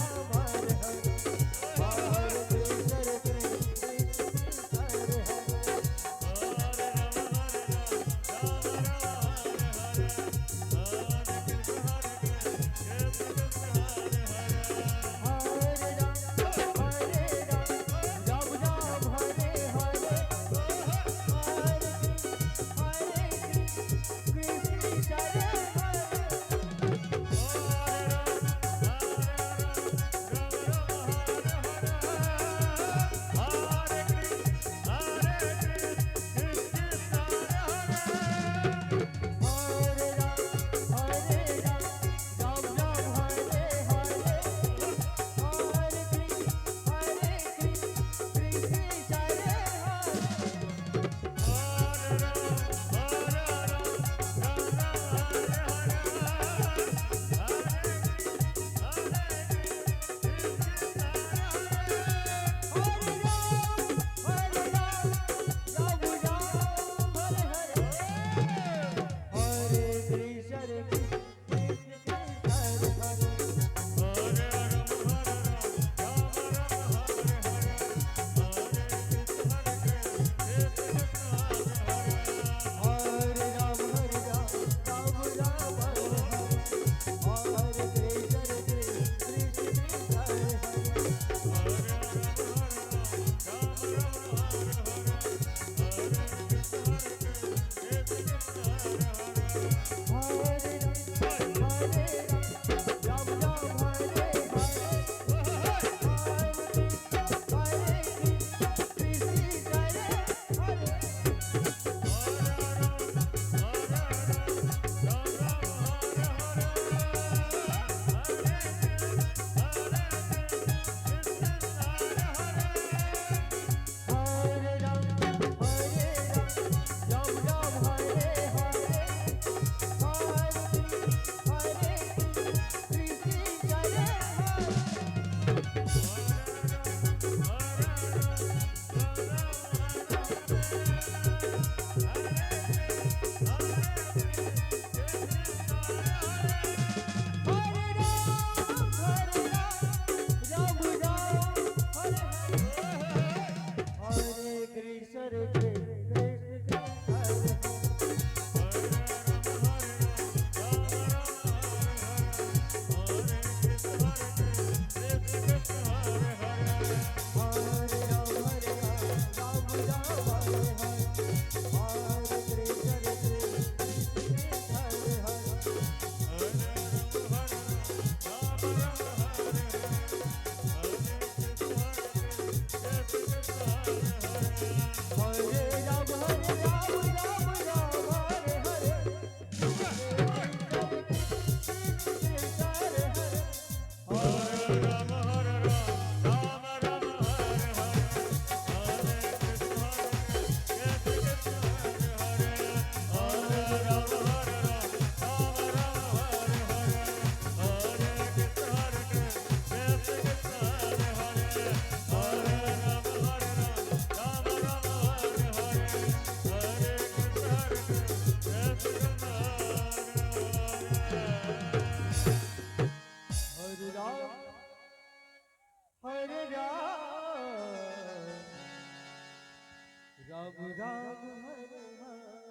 Ram Hare Hare, Hare Krishna Hare Krishna Krishna Krishna Hare Hare. Hare Ram Hare Ram Ram Ram Hare Hare, Hare Krishna Hare Krishna Krishna Krishna Hare Hare. Hare Ram Hare Ram Ram Ram Hare Hare, Hare Krishna Hare Krishna Krishna Krishna Hare Hare. Hare Ram Hare Ram Ram Ram Hare Hare, Hare Krishna Hare Krishna Krishna Krishna Hare Hare. Hare Ram Hare Ram Ram Ram Hare Hare, Hare Krishna Hare Krishna Krishna Krishna Hare Hare. Hare Ram Hare Ram Ram Ram Hare Hare, Hare Krishna Hare Krishna Krishna Krishna Hare Hare. Hare Ram Hare Ram Ram Ram Hare Hare, Hare Krishna Hare Krishna Krishna Krishna Hare Hare. Hare Ram Hare Ram Ram Ram Hare Hare, Hare Krishna Hare Krishna Krishna Krishna Hare Hare. Hare Ram Hare Ram Ram Ram Hare Hare, Hare Krishna Hare Krishna Krishna Krishna Hare Hare. Hare Ram Hare Ram Ram Ram Hare Hare, Hare Krishna Hare Krishna Krishna Krishna Hare Hare. Hare Ram Hare Ram Ram Ram Hare Hare, Hare Krishna Hare Krishna Krishna Krishna Hare Hare. Hare Ram Hare Ram Ram Ram Hare Hare, Hare Krishna Hare Krishna Krishna Krishna Hare Hare. Hare Ram Hare Ram Ram Ram Hare Hare, Hare Krishna Hare Krishna Krishna Krishna Hare Hare. Hare Ram Hare Ram Ram Ram Hare Hare, Hare Krishna Hare Krishna Krishna Krishna Hare Hare. Hare Ram Hare Ram Ram Ram Hare Hare, Hare Krishna Hare Krishna Krishna Krishna Hare Hare. Hare Ram Hare Ram Ram Ram Hare Hare, Hare Krishna Hare Krishna Krishna Krishna Hare Hare. Hare Ram Hare Ram Ram Ram Hare Hare, Hare Krishna Hare Krishna Krishna Krishna Hare Hare. Hare Ram Hare Ram Ram Ram Hare Hare, Hare Krishna Hare Krishna Krishna Krishna Hare Hare. Hare Ram Hare Ram Ram Ram Hare Hare, Hare Krishna Krishna Krishna Hare Hare. Hare Ram Hare Ram Ram Ram Hare Hare, Hare Krishna Hare Krishna Krishna Krishna Hare Hare. Hare Ram Hare Ram Ram Ram Hare Hare, Hare Krishna Hare Krishna Krishna Krishna Hare Hare. Hare Ram Hare Ram Ram Ram Hare Hare, Hare Krishna Hare Krishna Krishna Krishna Hare Hare. Hare Ram Hare Ram Ram Ram Hare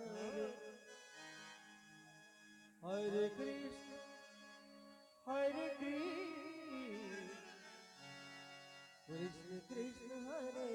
Hare, Hare Krishna Hare Krishna Krishna Krishna Hare